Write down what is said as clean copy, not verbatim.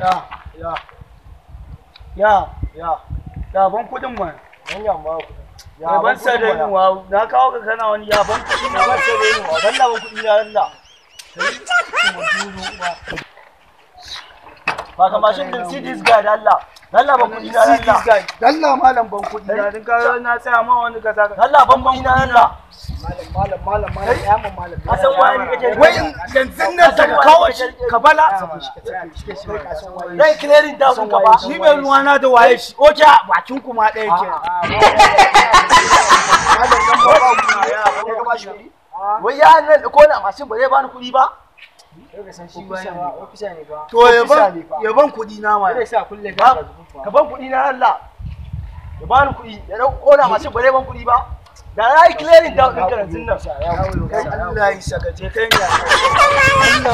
Ya ya ya ya ya, ban kudin man. Hanya ma kuɗi. Ya ban sa da yin wa na kawo ka kana wani ya ban kudi na. Ban sa da yin wa. Dalla ban kuɗi na dalla. Ba ka mashin din, see this guy, dalla. Dalla ban kuɗi na dalla. Dalla malam, ban kuɗi na din ka na tsaya ma wani kaza ka. Dalla ban kuɗi na dalla. Malam, malam, malam, malam, ya mun malam. Ka san waye ni kake? Wai yanzu nan daga kawo shi ka bala. Zai clearing down ka ba. Ni bai ruwa na da waye shi. Oke, bakin kuma ɗaya ke. Wai ya nan ko na mashin ba zai bani kuɗi ba? To yaban kuɗi na ma. Ka ban kuɗi na Allah. Ya bani kuɗi, ya ɗau na mashin ba zai ban kuɗi ba. Da na yi clearing down ɗin karatun nan. Kai Allah ya saka je kai ne. Allah.